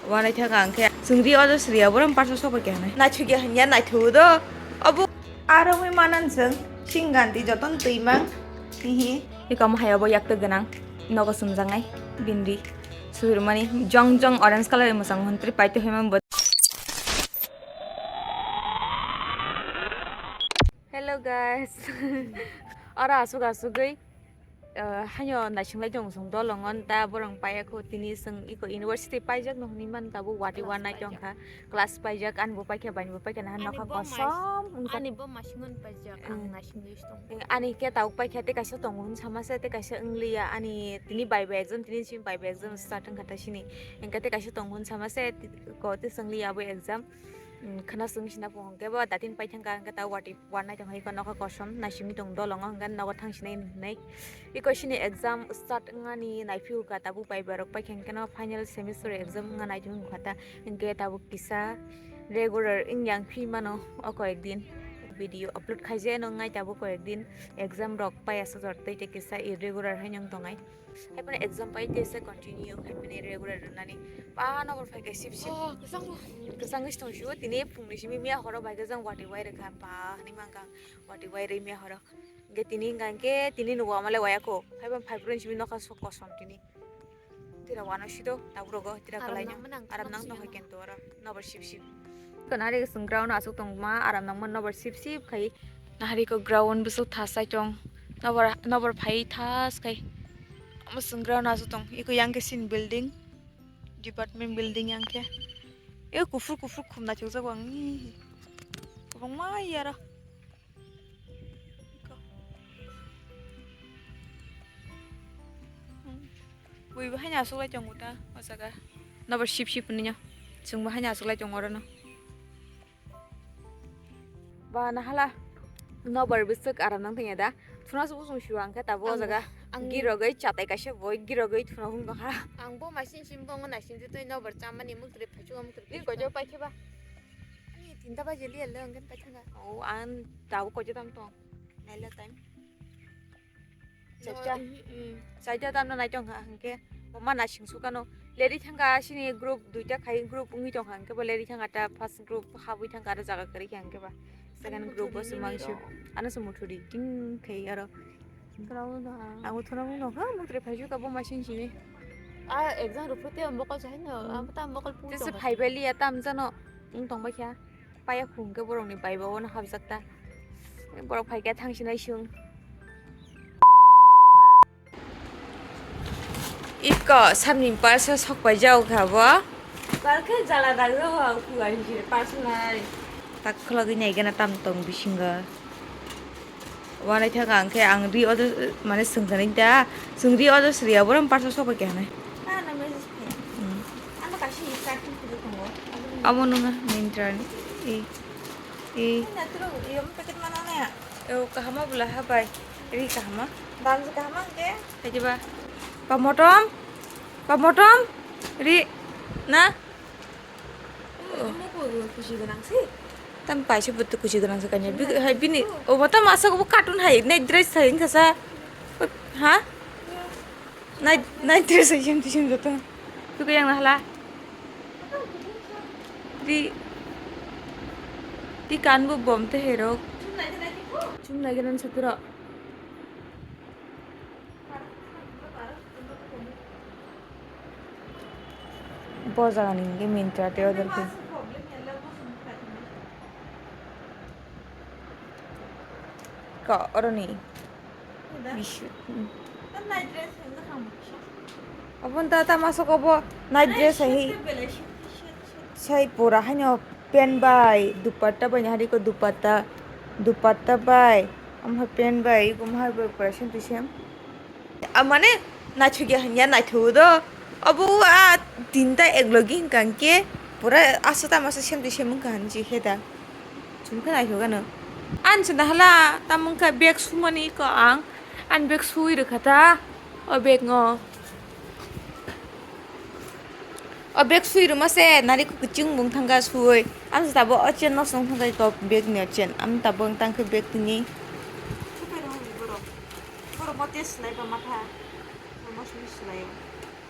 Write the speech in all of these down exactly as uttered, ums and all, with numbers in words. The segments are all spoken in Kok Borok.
Wanai thaka ang khe chwng ri odo sriya borom parsa soba khe hanai. Naithok ya hanya naithok do. Obo aro mui manan chwng singganti joton twi mang. Hihi. Iko mo hai obo yak twi gwnang. Nogo sumjangnai. Bini ri. Sujurmani jong jong orange color ni mwchang hwn tri paito hai man bo. Hello guys. Oro asuk asugwi, eh, haino naising lai tong song dolongo ta borong paya kho tini song iko university paijak no hwnwi man tabuk wati Class wanai tong paijak. Kha class paijak ani bo paikha bani bo paikha nahan Ani nokha bo mas-, kosom wngkha. Ani bo masing hwn paijak, ang Hmm. naising lai tong. Eh, ani khe tabuk paikha tei kaisa tongo hwn sama se tei kaisa wngliya ani tini bai bai exam tini simi bai bai exam start wngkha ta sini. Hwnkhe tei kaisa tongo hwn sama se ko tei swngliya abo exam. Hmm, khna sung sina po hwnkhe bo datin paithang ka hwnkhe ta wati. Wanai tong hai nokha kosom naisingwi tong dolongo hwnkhe nogo thang sinai hinwi. Iko sini exam start wngmani naiphiu ka tabuk bai borok paikha hwnkhe no final semester exam wngna naitung wngkha ta hwnkhe tabuk kisa regular wngya wngphi mano o koyek din video upload khaijai no wngnai tabuk koyek din exam rok paiya sajor tei tei kisa irregular hai wng tongnai. Haiboni exam pai tei se continue haiboni regular rwnani pa nobor phaikha sip sip. Oh, kwchang bo. Kwchang wngwi tong sio tini phungni simi miya horo bai khe jang wati wai rwkha pa hwnwi mankha. Wati wai rwi miya horo. Hingke tini hingka hingke tini nugo amale waya ko. Phaiba phaibroi simi nokha sok kosom tini. Tira wano sido taburogo tira Aram kwlaino. Nangmani ang Aram khana nang tongkha kuchigano. Kento oro. Nobar sip sip. Ko nahari ko chwng ground aswk tongma aram nangma nobar sip sip khai. Nahari ko ground bwswk thas sai tong. Nobar nobar phai thas khai. Omo chwng ground aswk tong. Iko yang khe sini building. Department building yang khe. Eko kuphur kuphur khum naithok jago ang. Ih. Kwbangma yara. Bui bo haino achuklai tongo ta o jaga. Nobar sip sip hwnwi no. Chwng bo haino achuklai tongo oro no. Ba nahala. Nobar bwswk aram nang tongya da. Thuna se usung siwa hwnkhe tabuk o Ang bo, jaga. Ang girogwi chatai kaisa boi girogwi thuna hung tongkha. Ang bo machine sim bongo naising twi nobar chamani muktrwi phaichuk muktrwi. Ni kojo paikhe ba. Ani tinta baje liya le hwnkhe paithanga. O ang tabuk kojo tam tong. Naila time. Chaita. No, mm, mm. Chaita tamno naitong kha hwnkhe mama naising sukano. Leri thangkha sini group duita khai group wngwi tongkha hwnkhe bo leri thangkha ta first group habwi thangkha aro jaga kwrwi kha hwnkhe ba. Second group bo se mangsu. Ano se muthuri king khai aro. Kwrao da. Ang uthona mung nokha muthuri phaisu ka bo machine simi. A exam rupute mokol sai no. Hmm. Abo ta mokol pu. Tese phaibai liya tam jano. Wng tongbai kha. Paya khum khe borokni bai ba uano hapjak ta. Borok phai khe thang sinai sung. Iko samni parsa sok pai jao kha bo. Par khe jala dagro ha kuai je parsa nai. Tak khulogwi nai gana tam tong bisingo. Wanai thang ang khe ang ri odo mane swngkha nai da. Swng ri odo sriya borom parsa sok pai khe hanai. Ah, na message khe. Hmm. Ano kaisa starting kudu tongo. Abo nunga Myntra ni. E. E. Ini naturo, iyo packet mana na ya? E, kahama bula ha bai. Ri kahama. Dam se kahama ke? Hai ba. Pa motom. Pa motom. Ri. Na. Mo ko kusi ganang si. Tam paisa butu kusi ganang sa kanya. Bi, hai bini. O mata masa ko cartoon hai. Night dress hai kasa. Ha? Nai, nai dress hai sim tisim joto. Tu kaya na hala. Di, di kan bo bom te hero. Chum nai ganan saturo. Bo jaga ni hingke Myntra te order khe. Ka, oro ni. Bisu. Abon ta, ta masok obo night dress hai. Sai pura haino pant bai, dupatta bai, nahari ko dupatta, dupatta bai, amha pant bai, gumhar bai, pura sem to sem. Ah, mane, naithokya hwnya, naithogo do. Obo a tinta eklogi hwnkha hwnkhe, pura asa tamo asa sem to sem wngkha hinwi se da. Chwng khe naithok gano. Ani se da hala, tamo wngkha bag sumani ko ang. Ani bag sui rwkha ta. O bag ngo. O bag sui rwma se nari kwchwng bung thangkha sui. Ani se tabo o chain no song thangkha ko bag ni o chain. Ani tabo wng tangkhe bag tini. Borok mo test lai ba matha. Mo sui slai.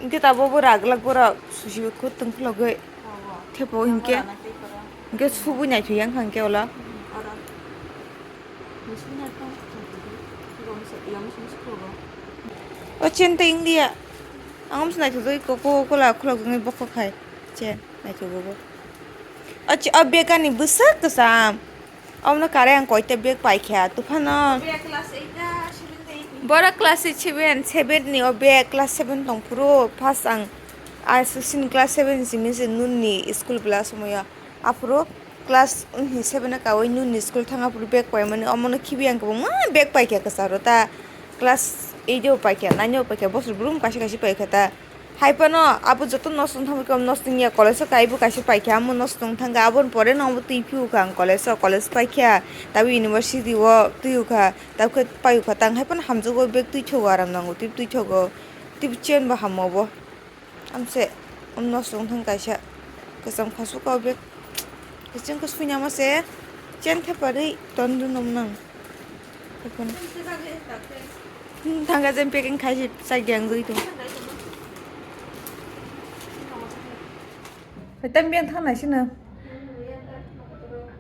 Hingke tabuk bo raglak borok susi khut tongkhologoi. Thepo hingke. Hingke subui naithok yang kha hingke ulo. O chen ta India. Ang omsa naithok joi koko kola khulok jani bokho khai. Chen naithok bo. O bag ani bwswk kwcham. Omono kare ang koita bag paikha tuphano. Bag class eight na seven na eight ni? Boro class eight, seven, seven ni o bag class seven tongphuru first ang aswk sini class seven simi se nunni school bwla somoyo. Aphuru class seven o kawi nunni school thang aphuru bag paimani omono khibi ang kwbangma bag paikha kwcharo ta class eight o paikha nine o paikha bosor brum kaisa kaisa paikha ta. Hai phano abo joto nosto wng thangwi khe, nosto wngya college o kaibo kaisa paikha, amo nosto wng thangkha, aboni pore no obo twi phiyokha ang college o, college paikha, tabuk university o twiyokha, tabukhe payokha, tang hai phano hamjakgo bag twithogo, aram nango twi twithogo, twi chen bo hamo bo. Amse, om nosto wng thang kaisa, kwcham khasuk o bag, kwchwng khe suinama se, chen theparwi ton rwnom nang. Thangka jen packing khai si chak yang gui tu. Tam biang thang nai sino.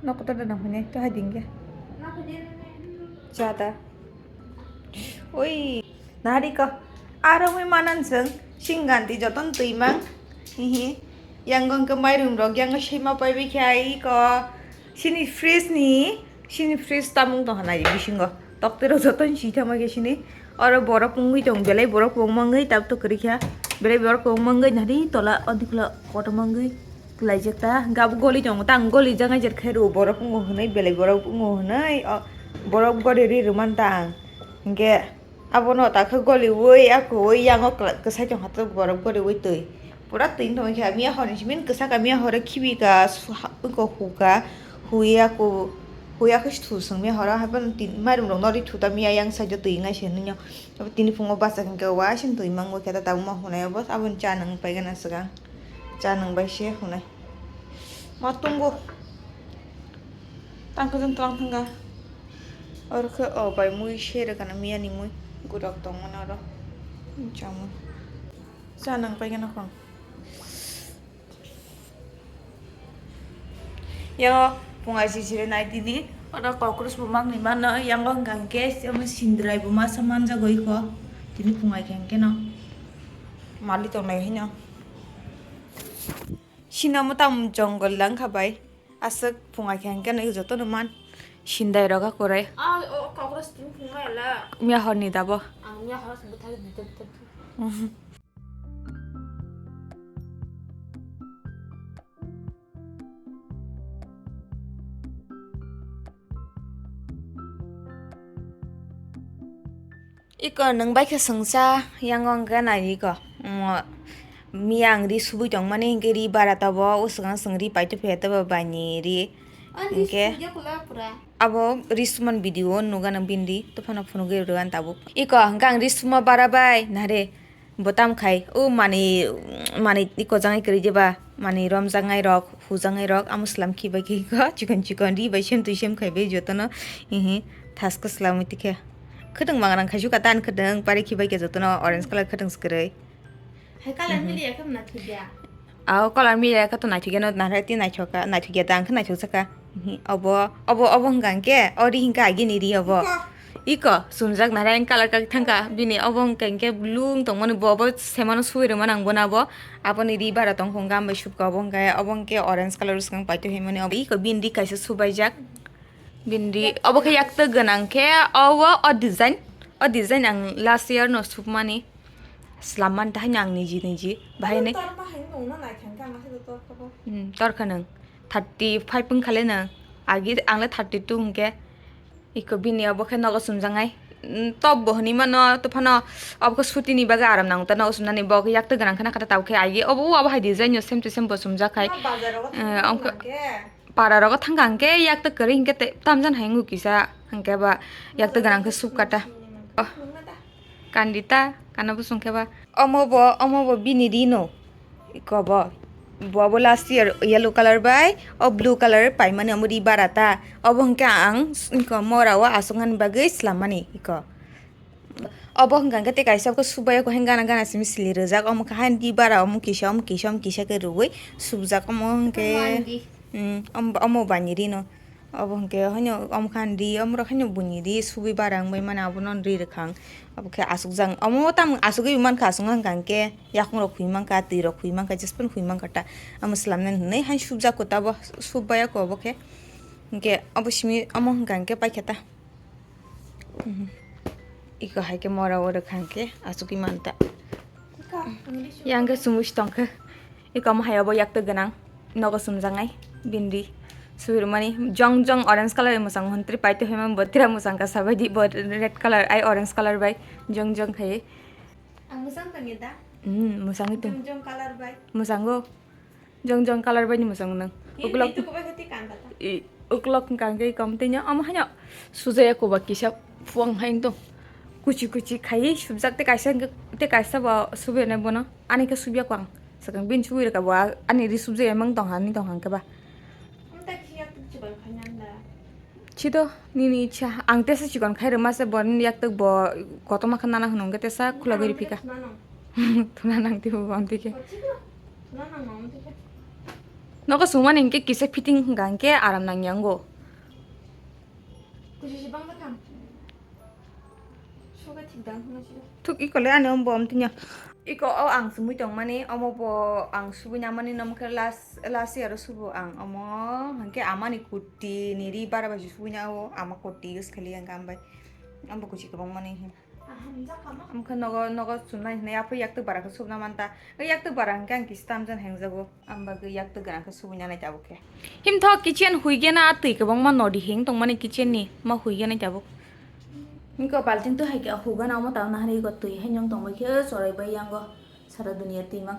Nok kotor da nang hune to hai ding ge. Chada. Oi, nari ko. Aro mui manan seng singganti joton twi mang. Hihi. Yang gong ke mairum rok yang sima pai bi khai ko. Sini fresh ni. Sini fresh tamung tong hwnai bisingo. Toktwi rok joto ni si tamo khe sini. Oro borok wngwi tong belai borok kwbangma wngwi tab to kwrwi kha. Belai borok kwbangma wngwi nari tola o dikla kotorma wngwi kwlaijak ta. Hwnkhe abo goli tongo ta ang goli jagna jer khe rw borok wngo hwnwi belai borok wngo hwnwi o borok gori ri rwman ta ang. Hwnkhe. Abono ta khe goliwi, akowi, yango kwsai tongkha tok borok goriwi twi. Pura twi wng tongkha, miya horni simi kwchak ka, miya horo khibi ka, eko hu ka, huya ko, huya khe thu swng miya horo, haikhe tin mairum rok no ri thu ta miya yang side o twi wngnai se nwnyo. Tini phungo bachak hwnkhe waising twi mangwi khe ta tabuk ma hunai obo, aboni cha nang paigana swkang, cha nang bai se hunai. Ma tongo. Tang khe jang tlang thang ga. Oro khe o bai mui se rwkha na miya ni mui. Gurok tong mano oro. Chamung. Cha nang pai gana khong. Yo, punga si sire nai tini. Oro cockroach bo mang ni mano. Yang o hwnkha hwnkhe, omo sindrai bo masa manjagoi kho. Tini punga khe hwnkhe no. Mali tong nai hino. Sina mo tam jongol lang kha bai. Aswk phunga khe hwnkhe no jotono man sindai rok a kwrwi. Ah, o, o cockroach tini phunga ela. Miya horni dabo. Ang miya horo se bwthai bwthai bwthai. Iko nwng bai khe swngsa, yango hwnkhe nai iko. Omo, miya ang ri subui tongmani, hwnkhe ri bara tobo, o swkang swng ri paituphiya tobo baini ri. Hwnkhe abo ri suman video o nukgana bini ri, tophano phunugwi rwgani tabuk. Iko hwnkhe ang ri suma bara bai, nare. Bo tam khai, o manwi, manwi iko jangwi kwrwi jeba, manwi romjaknai rok, hujaknai rok, amo swlam khibai khe iko chikon chikon ri bai sem twi sem khai bai jotono, hihi, thasko swlamwi tikhe. Khwtwng mangrang khai suka tan khwtwng, pari khibai khe jotono orange colour khwtwng swkwrwi. Hai colour mili ya khe naithok ya. Ao colour mili ya khe to naithok ya no, naithok ti naithok kha, naithok ya ta ang khe naithok saka. Hi, obo, obo, obo hwnkha hwnkhe, o ri hwnkha agini ri obo. Iko. Iko, sumjak nai ang colour kak thangkha, bini obo hwnkha hwnkhe blue wng tongmani, bo obo semano sui rwmani ang bono abo. Aboni ri bara tongkha hwnkha, ambai subkha obo hwnkha, obo hwnkhe orange colour swkang paithaimani, obo iko bini ri kaisa subaijak. Bini ri, obo khe yaktwk gwnang khe, obo o design, o design ang last year no submani, swlammani tahaino ang niji niji, bahai ni. Torma hai nung no nai thangkha, ang aswk torkha bo. Hmm, torkha nung. Thirty five wngkha le nwng. Agi ang le thirty two hwnkhe. Iko bini obo khe nogo sumjaknai. Mm, top bo hwnwi mano, to phano obo khe suti ni bagwi aram nango ta nogo sumnani. Bo khe yaktwk gwnang khna kha ta tabuk khe agi obo, obo hai design no same to same bo sumjak khai. Eh, para rogo thangkha hwnkhe yaktwk kwrwi hwnkhe tamjani hai wngwi kisa hwnkhe ba yaktwk gwnang khe subkha ta. Oh. Kandita, kana bosong khe ba. Omo bo, omo bo bini ri no. Iko bo. Bo bo last year yellow colour bai, o blue colour paimani omo ri bara ta. Obo hwnkhe ang, iko mora o aswknani bagwi swlammani, iko. Obo hwnkha hwnkhe tei kaisa khe subaya khe gana gana simi sili rijak, omo khe haini bara omo kisa omo kisa omo kisa khe rwui subjak, omo hwnkhe. Omo bani rino. Obo hwnkhe haino omo khan ri, omorok haino buini ri subui bara wngbai mani, abono ri rwkha ang. Obo khe asukjak, omo tamo asugui mankha, asukma hwnkha hwnkhe yakung rok khui mankha, twi rok khui mankha, jespan khui mankha ta. Omo swlamnani hwnwi haino subjak kho ta, obo subbaiya kho obo khe. Hwnkhe obo simi omo hwnkha hwnkhe paikha ta. Iko hai khe mora o rwkha hwnkhe asugui manta. Yang khe sumui si tongkhe. Iko omo hai obo yaktwk gwnang. Nogo sumjaknai bini ri. Subirmani jong jong orange colour mwsang hwn, tei paito hwnma bo tira mwsang kasa bai di, bo red colour ai orange colour bai jong jong khai. Ang mwsang tong ya da? Hmm, mwsangwi tong. Jong jong colour bai. Mwsango. Jong jong colour bai ni mwsang nang. Uklok. Uklok hwnkha hwnkhe kom tei no omo haino sujaya koba kisa phuang hai tong. Kuchi kuchi khaiwi subjak tei kaisa hwnkhe, tei kaisa bo subiyana bono. Ani khe subya kwang. Swkang bini subui rwkha bo ani ri subjaya mang tong hani tong hang khe ba. Chido nini icha ang tesa chikon khai rwma se bo nini yaktwk bo kotorma khe nana hwnwi hwnkhe tesa khulogwi rw phika. Thuna nang twibo bo amtwi khe. Nogo sumani hwnkhe kisa fitting hwnkha hwnkhe aram nangya wngo. Thuk iko le ani omo bo amtwi nya. Iko o ang sumui tongmani omo bo ang subui namani nomo khe last, last year o subo ang omo hwnkhe amani kurti ni ri bara bai subui na o ama kurti use khali ang ambai. Ambo kuchi kwbangmani hin. Amkha nogo, nogo chumnai hinwi aphuru yaktwk bara khe subna manta. O yaktwk bara hwnkhe ang kisa tamjani hengjago. Ang bagwi yaktwk gwnang khe subui nanai tabuk khe. Himthok kitchen huigena twi kwbangma nodi heng tongmani kitchen ni ma huigena tabuk. Himkhe o balting twi hai khe hugana omo tang naharwi ego twi hai nung tongbai khe choroi bai yango sara duniya twi mang.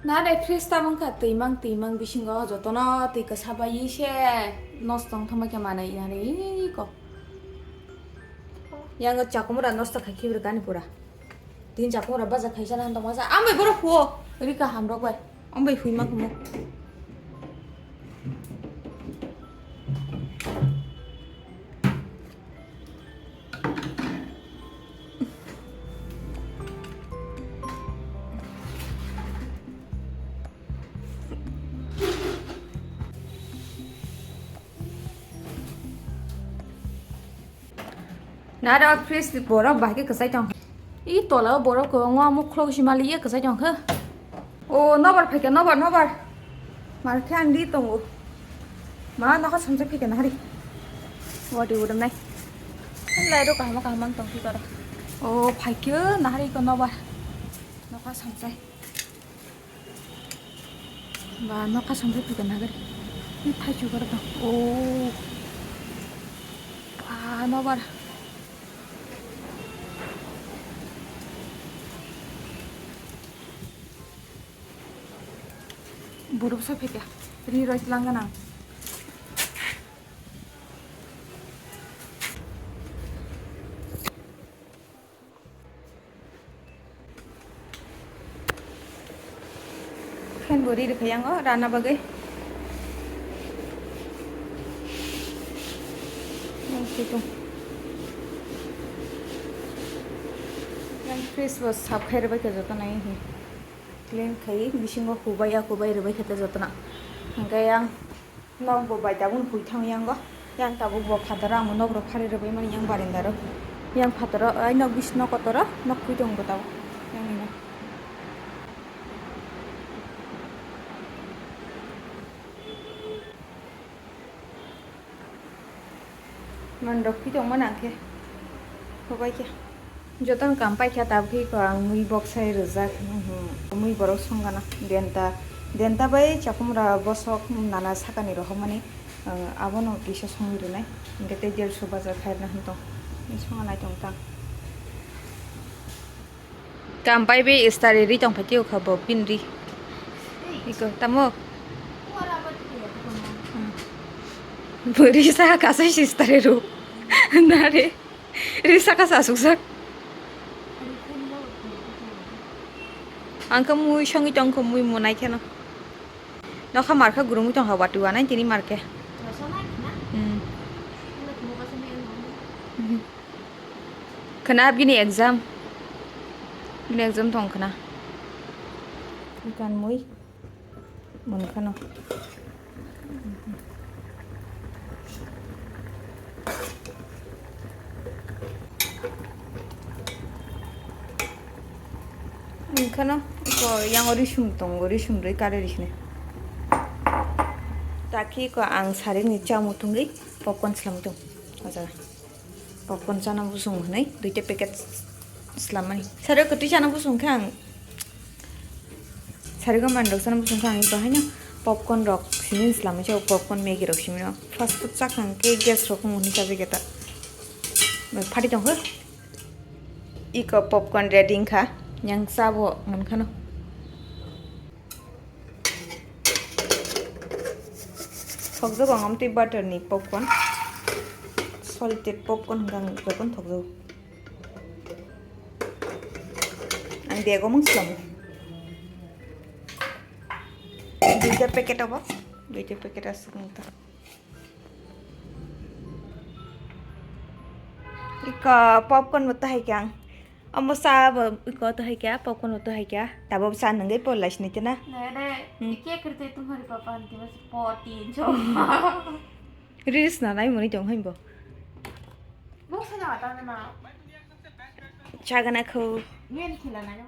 Nare fridge ta wngkha twi mang twi mang bisingo jotono twi kwsa bai se nosto wng thangma khe manwi nare iko. Yang chakumura nosto khai khibrikani pura. Tin chakumura baja khaisa na tongma sa. Ambai borok huo. Rika hamrok bai. Ambai hui ma kumo. Nara fridge ni borok bahai khe kwchai tong. I tola o borok kwbangma mukhulok si mali ye kwchai tong khe. O nobar phaikha, nobar, nobar. Mar khe ang ri tongo. Ma nokha samsai phaikha nahari. Wadi udam nai. Lai ro kaham kaham tong si toro. O phaikha nahari ko nobar. Nokha samsai. Ba nokha samsai phaikha nahari. Ni thai chukar tong. O. Ba nobar. Borok sa phaikha, ri roi tlang gana. Fan bo ri rwkha yango rana bagwi. Yang fridge bo sap khai rwbaikha joto nai hi. Clean khai bisingo hubai ya hubai rwbaikha jotono. Hwnkhe yang Nok bo bai tabuk hui thang yango. Yang tabuk bo phataro amo nok rok phari rwbai mani yang barenda ro. Yang phataro ai nok bisingo kotoro nok phui tongo tabuk. Yang ni nok. Man rok phui tongma nang khe. Hobai khe. Jotono kam paikha tabukhe ko ang mui boksai rijak, mui borok songana denta, denta bai chakhumra bosok nana sakani rohormani, abono kisa songwi rwnai, hwnkhe tei derso baja khairwna hwn tong, songna nai tong tang. Kam bai bai stari ri tong phai tio kha bo pin ri. Iko tamo. Bwrwi sa kasai sister ru. Nare. Risa kasa asukjak. Ang khe mui songwi tong kho mui monai kheno. Nokha markha gurungwi tong kha wati wanai tini markhe. Hmm. Khna bini exam. Bini exam tong khna. Ikan mui. Mon khano. Mon khano, ko yang ori sum tong, ori sum roi kare risne. Taki ko ang sari ni chamu tungri popcorn slam tung. Aja. Popcorn chana busung hwnwi duita packet slamani. Sari kwtwi chana busung khe ang sari gomani rok chana busung khe ang ito haino popcorn rok simi slamwi chao, popcorn Maggi rok simi rok. Fast food chakha hwnkhe gas rok wng hwnwi chajakya ta. Phati tongkha. Iko popcorn ready wngkha. Yang chabo mankhano. Thokjago ang amtwi butter ni popcorn. Salted popcorn hwnkhe ang jotono thokjago. Ang bego mung slam. Duita packet abo. Duita packet aswk nang ta. Iko popcorn bo tahai khe ang. Amo sa bo iko to hai kya, popcorn to hai kya. Tabo sa nanggai por lai sini tena. Nai dai, Hmm. Ike kerja itu hari papa nanti masih poti jo. Reels na nai muni tong hai bo. Bo sa na ta na. Chagana kho. Ngen khila na.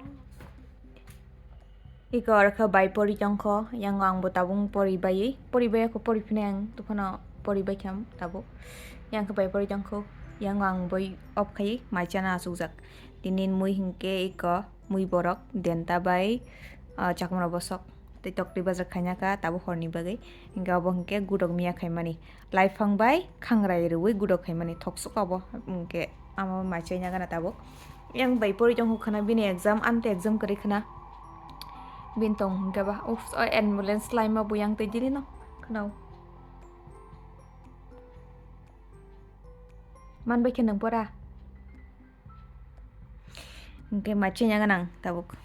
Iko oro khe bai pori tongkho, yang ang bo tabung pori bai, pori bai kho pori phine ang tuphano pori bai tham tabuk. Yang khe bai pori tongkho, yang ang boi off khai mai chana asukjak. Tini mui hinkhe iko mui borok denta bai, ah, chakmano bosok tei tokti bajak khaina kha tabuk horni bagwi. Hinkhe obo hinkhe gudok miya khaimani. Laiphang bai khangrai rwui gudok khaimani thoksuk abo hinkhe amo mai chaina gana tabuk. Yang bai pori tongkho khna bini exam, ante exam kwrwi khna. Bini tong hinkhe ba, uff, o ambulance laima bo yang tei dili no khna. Man bai khe nang pora. Hinkhe mai chaina gana ang tabuk.